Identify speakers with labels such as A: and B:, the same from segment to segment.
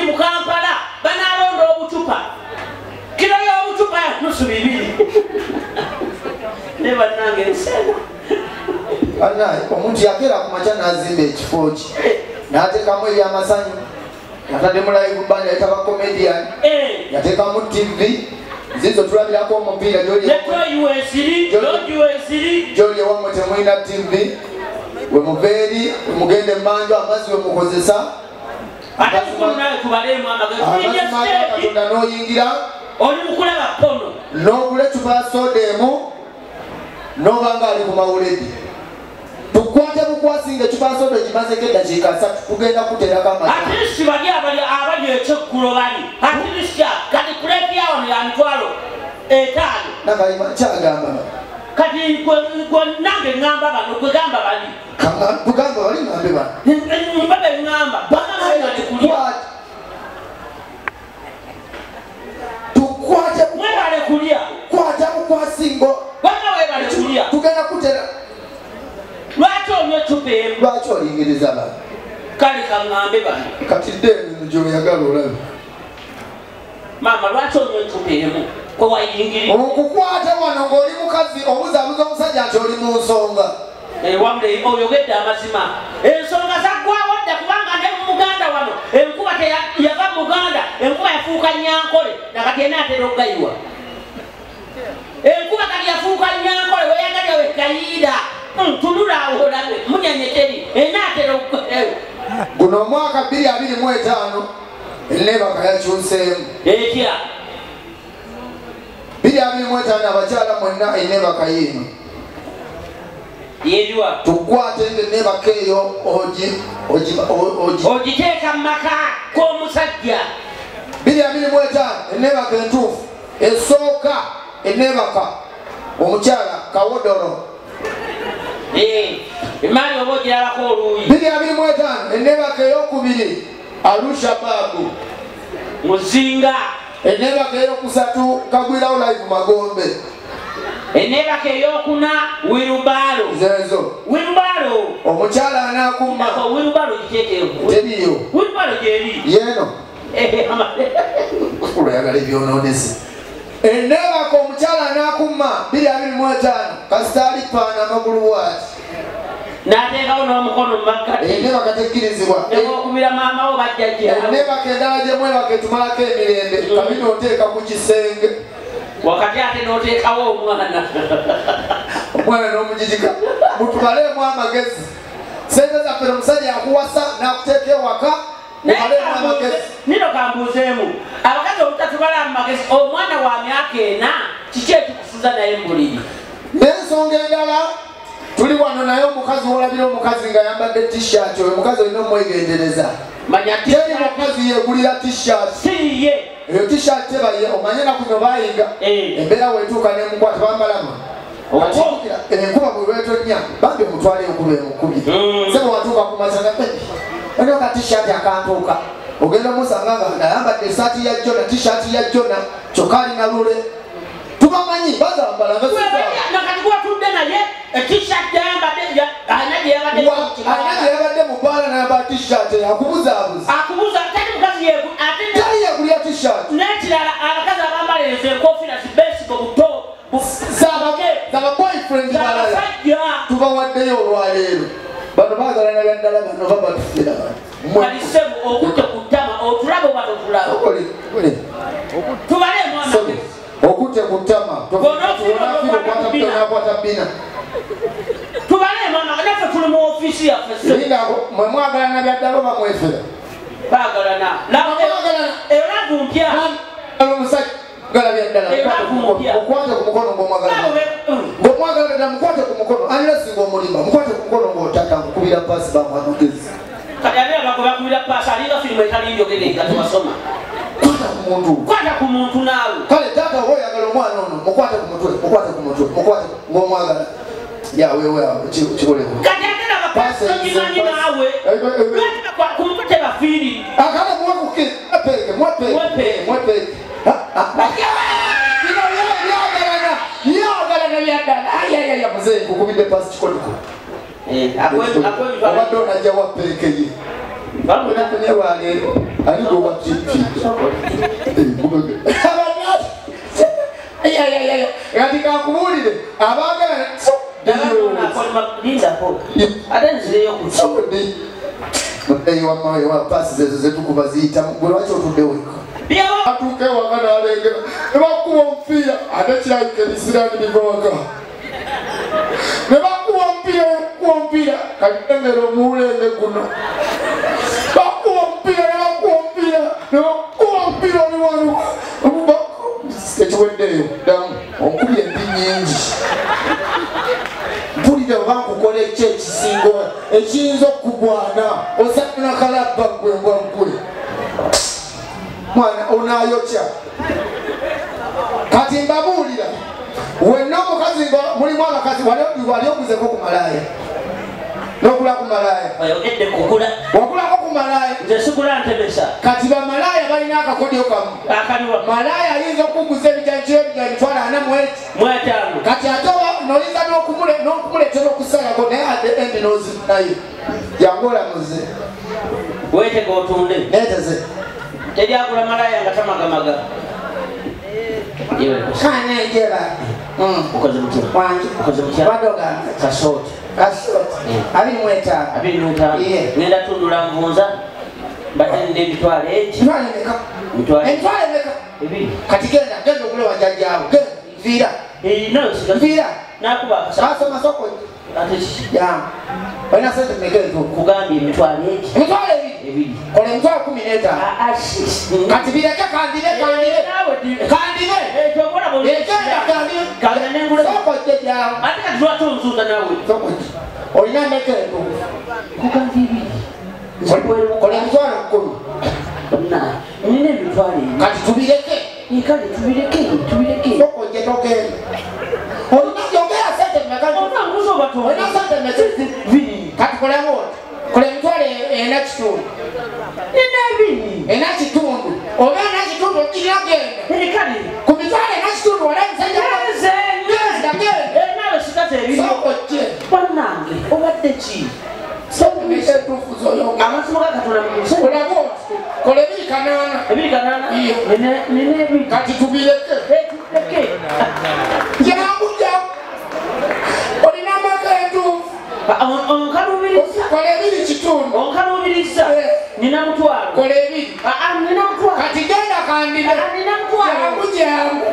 A: mu Kampala banalonda obucupa. Kilo y'obucupa ya nusu bibiri. Ne bannange ensena.
B: Bannaye omuntu yakeera ku makya n'azimba ekifo kye n'ateekamu ebyamasanyu, yataddemu live band, yayita ba comedian, yateekamu TV zizo tulabirako omupiira gyoli ewammwe temulina TV, we muva eri mugende emmanju amazzi we mukozesa
A: ate mukulu nawe tubaleemu amagezi
B: Katonda n'oyingira
A: oli mukulaba pono
B: n'ogula ecupa ya soda emu n'oba nga ali ku mawuledi. Tukwate bukwasi nga ecupa ya soda egimazeko eddakiika 3 tugenda kuteerako amazzi.
A: At least bali abali ekyeggulo bali at least kati puleeti ya wano ya 5,000.
B: Nakayima kyagamba
A: kati gwe nange ŋŋamba bano gwe gamba bali
B: tugamba bali ŋŋambe bano
A: mbabe ŋŋamba banakulya
B: tukwate
A: mwebale kulya
B: kwata bukwasi ngo
A: bana webale kulya
B: tugenda kutera.
A: Lwaki onywa ecupa emu?
B: Lwaki olingiriza bano?
A: Kale kaŋŋambe bano
B: kati dde eno gy'oyagala olabe.
A: Maama lwaki onywa ecupa emu kwe wayingirira?
B: Okukwata wano ng'oli mukazi obuzaabuza omusajja nti oli mu nsonga.
A: Wabula oyogedde amazima. Ensonga zaggwawo dda kubanga ne mu Buganda wano enkuba yava mu Buganda, enkuba yafuuka Nyankole nakati enaatera okugayiwa. Enkuba kati yafuuka Nyankole weyagalira wekayiira. Tunula awo olabe munyanye teri enaatera okugayiwa.
B: Guno omwaka 2025 enneebaka yakyuseemu.
A: Etya?
B: 2025 abakyala mwenna enneebaka yiino.
A: Yeriwa.
B: Tukwate enneebaka eyo
A: ogiteeka mu maka k'omusajja.
B: 2025 enneebaka entuufu esooka enneebaka omukyala kawodoro.
A: Emaali oba ogirabako oluuyi.
B: 2025 enneebaka ey'okubiri Arusha Babu
A: Muzinga.
B: Enneebaka ey'okusatu Kagwirawo Live Magombe.
A: Enneebaka ey'okuna Wirubaalo.
B: Zezo
A: Wirubaalo.
B: Omukyala anaakumma
A: Wirubaalo giteekeyo.
B: Teriiyo.
A: Wirubaalo gyeri.
B: Yeeno. Olwayagala ebyonoonese. Enneebaka omukyala anaakumma 2025 kasita alipaana amagulu bw'ati.
A: N'ateekawo n'omukono mu makkati.
B: Enneebaka tekkirizibwa.
A: Okubira maama wo bajjajja.
B: Enneebaka endala gye mwebaka etumalako emirembe kabina oteeka ku kisenge.
A: Wakati ate n'oteekawo omwana.
B: Omwana n'omugigika. Mutubaleemu amagezi. Ssente zaffe omusajja akuwasa n'akuteeka ewaka. Mubaleemu amagezi.
A: Nino kambuuzeemu. Abakazi obutatubala amagezi omwana wa myaka 4 kiki ekikusuza naye mu buliri?
B: N'ensonga endala tuli wano naye omukazi wolabira omukazi ng'ayambadde t-shirt oyo omukazi olina omwegendereza.
A: Manya
B: teri mukazi yeegulira t-shirt.
A: Si ye.
B: Eyo t-shirt teba ye omanye ennaku zino baayinga. Embeera weetuuka n'emukwata bambalamu. Enkuba bwe lwetonnya bambi omutwale enkuba emukubye. Ssebo watuuka ku makya nga bebi waliwo ka t-shirt akantuuka. Ogenda omusanga nga ayambadde essaati ya Jona, t-shirt ya Jona kyokka alina lule. Tubamanyi bazambala nga
A: nakati gwatudde naye t-shirt gyayambadde alina gye
B: yabadde mu bbaala n'ayambala t-shirt akubuzaabuza.
A: Akubuza teri mukazi ate
B: teri yeegulira t-shirt.
A: N'ekirala abakazi abambala ezo enkofiira zi baseball buto
B: zaba boyfriend balala tubawaddeyo olwaleero. Bano baagalana bya ddala bano babatufiira bano.
A: Kati ssebo okutte ku ttama otulaba oba totulaba? Tubaleemu amagezi.
B: Okutte ku ttama onakwata bina.
A: Tubaleemu amagezi naffe tuli mu ofiisi yaffe.
B: Lindako mwe mwagalana bya ddala oba mwefera?
A: Baagalana. Eyo laavu mpya.
B: Omusajja galabya ddala okwate ku mukono ng'omwagala. Ng'omwagala ddala mukwate ku mukono unless ng'omulimba mukwate ku mukono ng'otata nkukubira paasi bamwanogezi.
A: Kati ate abakubira paasi alinga firimu etali njogere nga tewasoma.
B: Kwata ku muntu.
A: Kwata ku muntu naawe.
B: Kale taata oba oyagala omwana ono mukwate ku mutwe, mukwate ku mutwe, mukwate ng'omwagala. Ya wewe awo kikole.
A: Kati ate laba paasi togimanyi naawe. Ku mutwe tebafiiri.
B: Akale muwe ku mwepeke, mwepeke, mwepeke. Byagalana byaddala. Ayayaya muzeeyi nkukubidde paasi kikoleko. Obadde onajja wa ppeeke ye. Bamunakunye ani gwe wakipi. Kati kankubuulire abaagala paasi zezo zetukuba ziyitamu gwe lwaki otudde wekka atuuka ewaka n'alengera ne bakuba omupiira ate kirabika ebisiraani biva waka ne bakuba omupiira bakuba omupiira kati lengera omuwulenge guno bakuba omupiira ne bakuba omupiira ne bakuba omupiira oli wano ekiweddeeyo ddamu onkubye empi nnyingi mpulira oba nkukola eki ekisinga ekiyinza okukugwana osana kalabba ggwe mbwa ggwe mwana onaayokya kati mbabuulira wenna omukazi nga mulimu abakazi wali oguzeko ku malaaya n'okula ku malaaya
A: oyogedde kugula
B: wakulako ku malaaya
A: nze sigula ntebesa
B: kati bamalaaya balina akakodyo kamu
A: akaliwa
B: malaaya ayinza okuguza ebijanjiro ebija emitwalo ana mu
A: etaano
B: kati ate noyinza n'okumuleetera okusalako naye at the end n'ozinayo jangu olamuze
A: weetega otunde
B: neeteze
A: teri agula malaaya nga tamagamaga
B: kanenjera
A: okoze mutya
B: wangi
A: okoze mutya
B: badogamba
A: kasooti
B: kasooti 25
A: 25 ngenda tundula nvunza mbadde nina emitwalo egi
B: emitwalo emeka
A: ebiri
B: kati genda genda ogule wajjajjaawo genda nviira nviira
A: nakuba
B: kasoma soko jangu olina sente mmeka entuufu
A: kugambye emitwalo egi
B: emitwalo ebiri kola emitwalo 15 kati bireke kandibe kandibe kandibe egenda kandibe soko ojje jangu
A: ate kati lwaki onzuuza naawe
B: soko ojje olina mmeka entuufu
A: kugambye ebiri
B: kola emitwalo 10
A: nina emitwalo ebiri
B: kati tubireke
A: kale tubireke tubireke
B: soko ojje togenda olina yongera sente mmeka olina sente mmeka kati kolamu oti kola emitwalo 4.5
A: nina ebiri
B: 4.5 oba 4.5 okirina genda
A: kale
B: ku mitwalo 4.5 wala omusajja genda genda
A: naawe sigaza ebiri
B: soko ojje
A: bannange obadde ki
B: entuufu zoyongera
A: amazima ga Katonda
B: olabe oti kola 2.8
A: 2.8 nina ebiri
B: kati tubireke
A: tubireke
B: jangu jangu olina amaka entuufu
A: onkaluubiriza
B: kola 2.5
A: onkaluubiriza nina mutwalo
B: kola 2
A: nina mutwalo
B: kati genda kandire
A: nina mutwalo
B: jangu jangu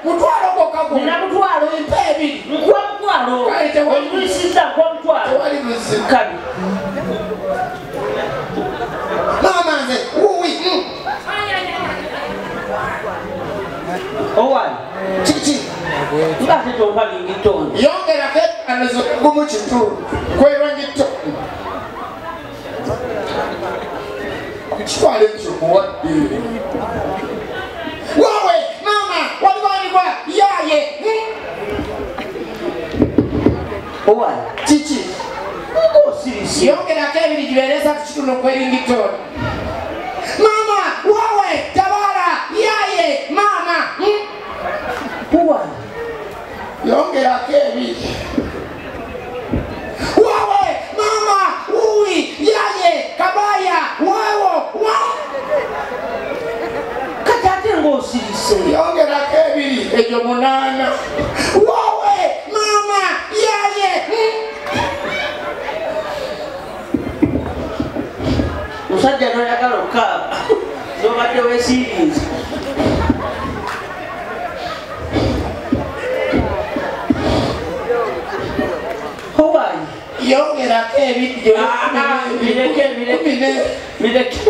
B: mutwalo gwokka guno
A: nina mutwalo
B: mpa ebiri
A: nkuwa mutwalo olwisiza nkuwa mutwalo
B: tewali buzibu
A: kabi
B: maama nze wuwi
A: owayi
B: kiki
A: nga ate tompa lingitooni
B: yongerako etaano gumu kitundu kwerangito kitwala ekyo muwadde wawe maama waliwanigwa yaye
A: owayi
B: kiki
A: ng'osirise
B: yongerako ebiri gibeere 3.5 kweringitooni maama wawe tabaala yaye maama
A: owayi
B: yongerako ebiri wawe mama wuwi yaye kabaya wawo wa
A: kati ate ng'osirise
B: yongerako ebiri egyo 8 wawe mama yaye
A: musajja noyagala okukaaba zobadde weesiirinze owayi
B: yongerako ebiri
A: bireke bireke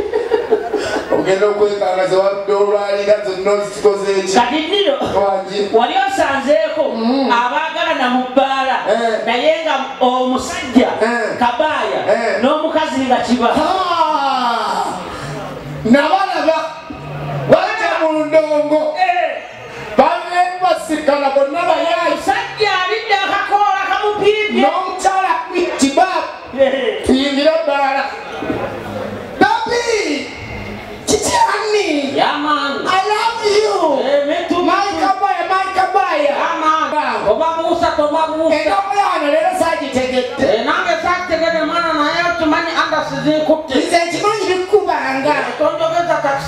B: ogenda okwekanga zewadde olwalira zonna ozikoze eki
A: kati nniro wali osanzeeko abaagalana mu bbaala naye nga omusajja kabaaya n'omukazi nga kiba
B: nabalaba bajja mu ndongo bave basikana bonna bayaayi
A: omusajja alidde akakoola kamupiipye
B: n'omukyala kibaabu tuyingire ebbaala babi kiki ani
A: Yeah, man.
B: I love you.
A: Me too.
B: My kabaya, my kabaya.
A: Yeah, man. Obabuusa tobabuusa.
B: Endokoyano leero saagitegedde.
A: Nange saagitegedde mwana naye okimanyi Andersi zinkutte.
B: Nze nkimanyi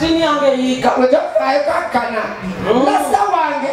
A: Magazini yange eyiika.
B: Wetafaayo kakkana. Lasa wange.